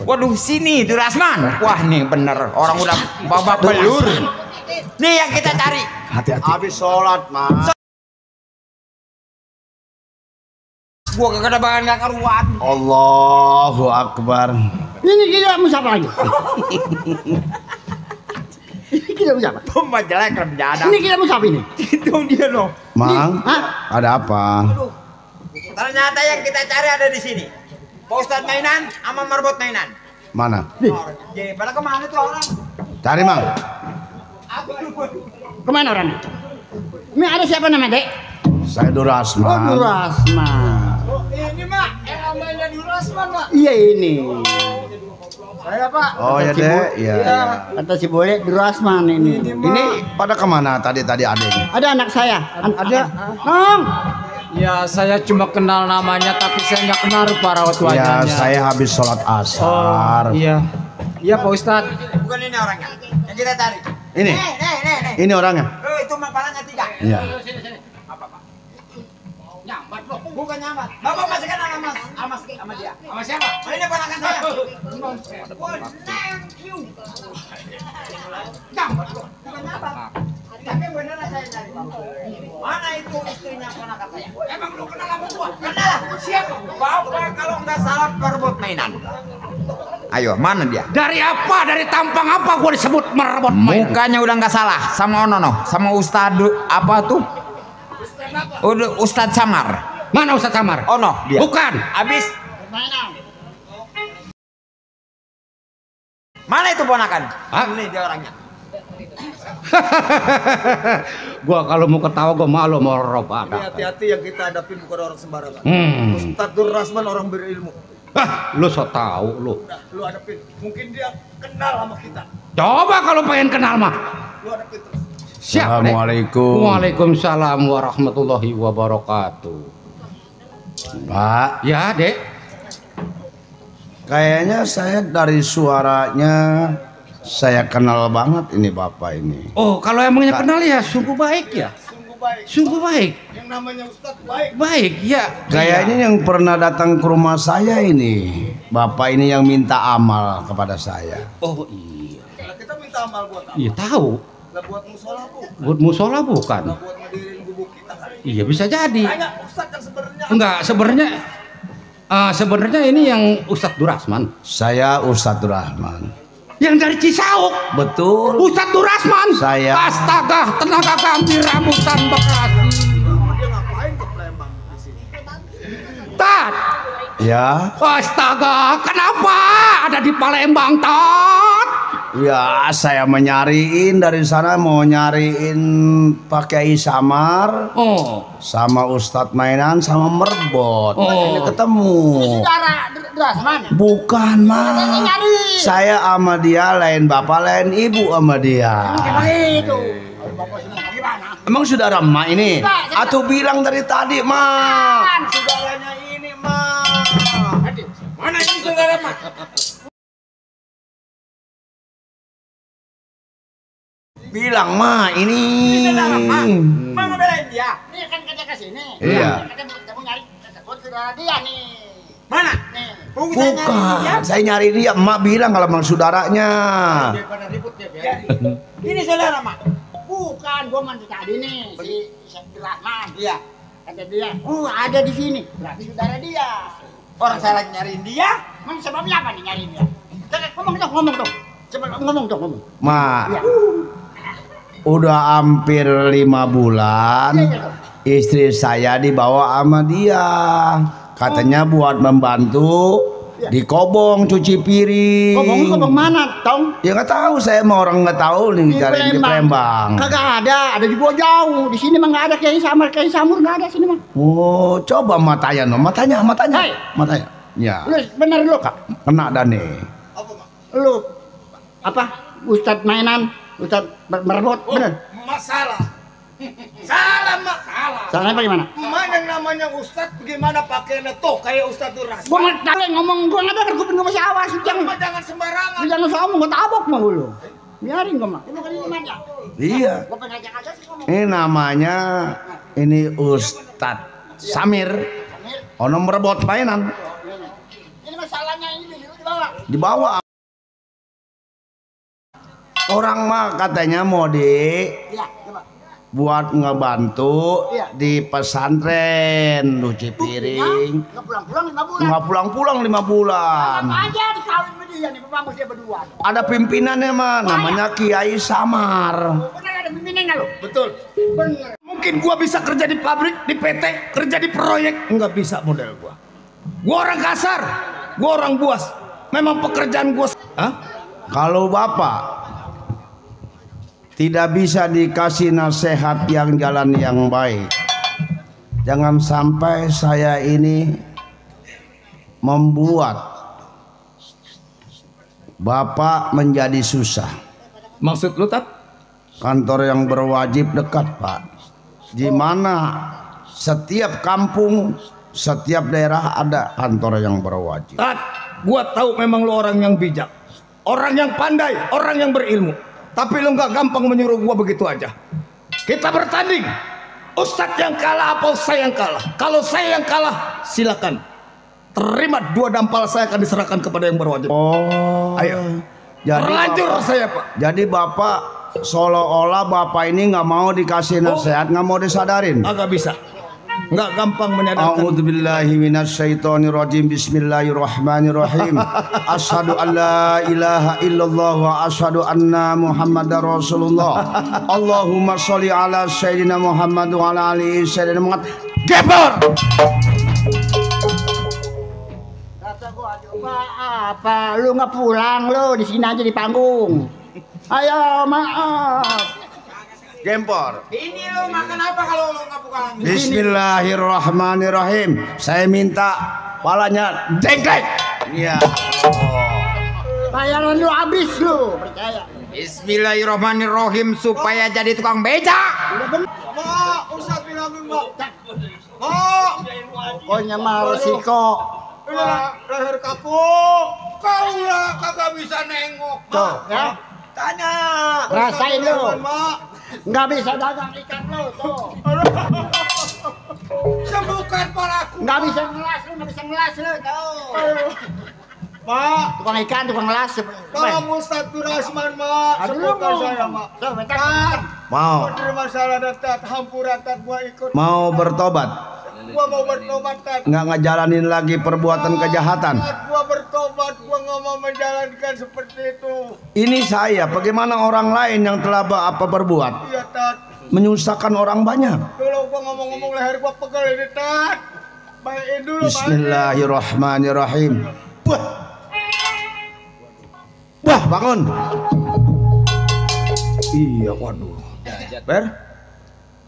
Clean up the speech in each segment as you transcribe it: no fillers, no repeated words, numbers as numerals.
Waduh, sini itu Rasman. Wah, nih bener orang udah babak belur. Nih yang kita cari. Hati-hati. Habis sholat, Mas. Gua kagak ada bahan gak karuan. Allahu Akbar. Ini kita mau siapa lagi? Ini kita mau siapa? Tumbal jelek kerjaan. Ini kita mau siapa ini? Itu dia loh. Mang, Hah? ada apa? Ternyata yang kita cari ada di sini. Pak Ustadz mainan sama marbot mainan. Mana? Jadi pada kemana tuh orang? Cari, Mang. Kemana orangnya? Ini ada siapa namanya, Dek? Saya Durasman. Oh, Durasman. Oh, ini Mak, yang namanya Durasman, Mak. Iya ini. Saya, Pak. Oh ya, Dek. Iya. Kata si Boleh Durasman ini. Ini pada kemana tadi adiknya? Ada anak saya. Ada. Nong. Ya, saya cuma kenal namanya, tapi saya nggak kenal para Ya, wajahnya. saya habis sholat asar. Iya. Iya, Pak Ustadz. Bukan ini orangnya. Yang kita cari. Ini, Nih. ini orangnya. Oh, itu mapalanya 3. Iya. Apa, Pak? Nyambat loh. Bukan nyambat. Bapak masih kenal sama dia. Sama siapa? Oh, ini ponakan saya. Thank you. Nyambat loh. Bukan nyambat. Tapi beneran saya cari, Bapak. Mana itu istrinya ponakan saya? Emang lu kenal sama gua? Kenal. Siapa? Bapak kalau nggak salah perebut mainan. Ayo, mana dia? Dari apa? Dari tampang apa gua disebut merebut mainan? Mukanya udah nggak salah sama Ono, sama Ustadz apa tuh? Udah Ustadz Samar. Mana Ustadz Samar? Ono dia. Bukan. Habis. Mana itu ponakan? Hah? Ini dia orangnya. Gua kalau mau ketawa gua malu mau robat. Hati-hati yang kita hadapin bukan orang sembarangan. Hmm. Ustadz Durasman orang berilmu. Hah, lu so tau lu. Udah, lu hadapin. Mungkin dia kenal sama kita. Coba kalau pengen kenal mah. Lu hadapin terus. Siap, Dek. Assalamualaikum. Waalaikumsalam warahmatullahi wabarakatuh. Pak, Ya, Dek. kayaknya saya dari suaranya saya kenal banget ini Bapak ini. Oh, kalau emangnya kenal ya sungguh baik ya. Sungguh baik. Sungguh baik. Yang namanya Ustadz baik. Baik, ya. Kayaknya yang pernah datang ke rumah saya ini, Bapak ini yang minta amal kepada saya. Oh, iya. Nah, kita minta amal buat apa? Iya, tahu. Nggak buat musola, Bu. Buat musola bukan? Nggak buat ngadirin gubuk kita kan. Iya, bisa jadi. Tanya Ustadz yang sebenarnya. Enggak, sebenarnya ini yang Ustadz Durasman. Saya Ustadz Durahman. Yang dari Cisauk. Betul. Ustadz Durasman. Saya. Astaga, tenaga kami rambutan Bekasi. Dia ngapain ke Palembang di sini? Tat. Ya, Astaga, kenapa ada di Palembang, Tat? ya saya menyariin dari sana mau nyariin Pak Kiai Samar Oh. sama Ustadz Mainan sama Merbot. Oh. Ini ketemu. Saudara Durasman. Bukan mah. Nyari. Saya sama dia lain bapak lain ibu sama dia. Itu. Bapak semua gimana? Emang saudara emak ini? Atuh bilang dari tadi mah. Saudaranya ini, Mak. Mana ini saudara Mak? Bilang mah ini. Mau ngebelain dia? Ini kan kita ke sini. Iya. Kita mau nyari buat saudara dia nih. Mana? Nih. Bukan, saya nyari dia. Emak bilang kalau emang saudaranya. Daripada ribut dia biarin. Ini saudara Mak. Bukan, gua mandi tadi nih si Durasman. Iya. Kata dia, ada di sini. Berarti saudara dia. Orang saya lagi nyariin dia. Emang sebabnya apa nih nyari dia? Ngomong dong. Coba ngomong dong. Mak, Iya. udah hampir 5 bulan. Istri saya dibawa sama dia. Katanya buat membantu di Kobong cuci piring. Kobong mana, Tong? Ya nggak tahu, saya mau orang nggak tahu nih cari di Palembang. Kagak ada di gua jauh. Di sini mah nggak ada Kiai Samur nggak ada sini mah. Oh, coba matanya no, matanya. Hai. Matanya. Ya. Lu bener lu, Kak. Kena dah nih. Apa, Mak? Lu apa? Ustadz Mainan, Ustadz Merbot, bener? Masalah. Salah, Mak. Salah. Salahnya apa gimana? Emak yang namanya Ustadz bagaimana pakaiannya tuh kayak Ustadz Durasman. Gua nggak tahu ngomong, gua nggak dengar, gua masih awas. Jangan sembarangan. Jangan ngomong, gua tabok mah lu. Biarin gua mah. Lu kan ini mana? Iya. Gua pengen ngajak aja sih ngomong. Ini namanya ini Ustadz Samir. Ono merebut mainan. Ini masalahnya ini, lu Dibawa. Orang mah katanya mau Iya, coba. buat ngebantu Iya. di pesantren cuci piring. Nggak pulang-pulang 5 bulan. Nggak pulang-pulang 5 bulan. Apa aja dikawin sama dia nih, pemamus dia berdua. Ada pimpinannya mah, namanya Kiai Samar. Bener ada pimpinannya lo. Betul. Bener. Mungkin gua bisa kerja di pabrik, di PT, kerja di proyek. Enggak bisa model gua. Gua orang kasar, gua orang buas. Memang pekerjaan gua. Hah? Kalau bapak tidak bisa dikasih nasihat yang jalan yang baik, jangan sampai saya ini membuat bapak menjadi susah. Maksud lu, Tat? Kantor yang berwajib dekat, Pak. Di mana setiap kampung, setiap daerah ada kantor yang berwajib. Tat, gua tahu memang lu orang yang bijak, orang yang pandai, orang yang berilmu. Tapi lu nggak gampang menyuruh gua begitu aja. Kita bertanding. Ustadz yang kalah apa saya yang kalah? Kalau saya yang kalah, silakan. Terima 2 dampal saya akan diserahkan kepada yang berwajib. Oh, Ayo. jadi Terlanjur bapak, saya, Pak. jadi bapak seolah-olah bapak ini nggak mau dikasih nasihat, nggak mau disadarin. Agak bisa. Nggak gampang menyadarkan. A'udzubillahi minasyaitonirrajim. Bismillahirrahmanirrahim. Asyhadu an la ilaha illallah wa asyhadu anna Muhammadar Rasulullah. Allahumma sholli ala sayyidina Muhammad wa ala ali sayyidina Muhammad. Gebor. Kata gua coba apa? Lu nggak pulang lu, di sini aja di panggung. Ayo maaf. Gempor. Ini lo makan apa kalau lo nggak buka? Bismillahirrahmanirrahim. Saya minta palanya jengklek. Iya. Bayaran lu habis lu, percaya. Bismillahirrahmanirrahim supaya jadi tukang beca. Udah bener. Mak, Ustadz bilangin, Mak. Pokoknya mah resiko. Leher kapuk. Kau lah kagak bisa nengok. Tuh, ya. Tanya. Rasain lu. Mak. Nggak bisa dagang ikan lu tuh. Sembuhkan palaku. Nggak bisa ngelas lu, nggak bisa ngelas lu tuh. Mak, Tukang ikan, tukang ngelas. tolong Ustadz Turasman, Mak. Aduh, Sembuhkan mau. saya, Mak. Tuh, betul. Tat, Mau gua terima salah dan Tat, hampuran Tat, gua ikut. mau bertobat. Gua mau bertobat, Tat. Nggak ngejalanin lagi perbuatan kejahatan. Tat, gua bertobat, gua nggak mau menjalankan seperti itu. Ini saya, bagaimana orang lain yang telah berbuat Iya, Tat. menyusahkan orang banyak. Dulu gua ngomong-ngomong leher gua pegel ini, Tat. Baikin dulu, Bismillahirrahmanirrahim. Wah, wah, bangun. Iya, waduh. Ber,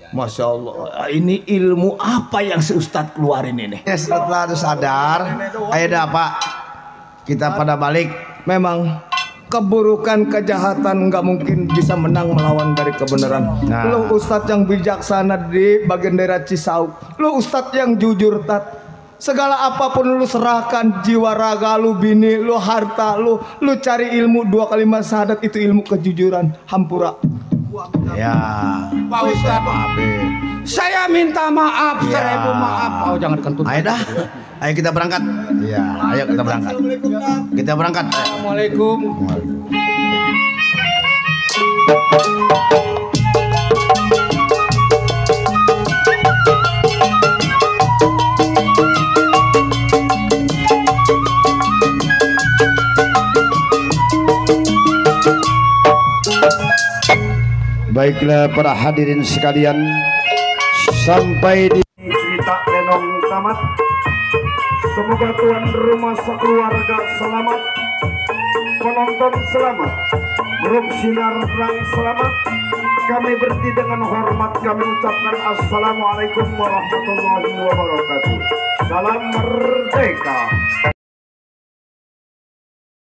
Masya Allah, ini ilmu apa yang si Ustadz keluarin ini? Ya, setelah sadar, ayo dah Pak, kita pada balik. Memang keburukan, kejahatan nggak mungkin bisa menang melawan dari kebenaran. Nah. Lu Ustadz yang bijaksana di bagian daerah Cisauk, lu Ustadz yang jujur, Tat. Segala apapun lu serahkan, jiwa raga lu, bini lu, harta lu cari ilmu 2 kalimat syahadat, itu ilmu kejujuran. Hampura. Ya, Pak Ustadz, Saya minta maaf, Ya. 1000 maaf. Oh, jangan dikentut. ayo dah, ayo kita berangkat. Ya, ayo kita berangkat. Kita berangkat. Assalamualaikum. Baiklah para hadirin sekalian, sampai di cerita Lenong tamat. Semoga tuan rumah sekeluarga selamat, penonton selamat, grup sinar terang selamat. Kami berhenti dengan hormat, kami ucapkan assalamualaikum warahmatullahi wabarakatuh. Salam merdeka.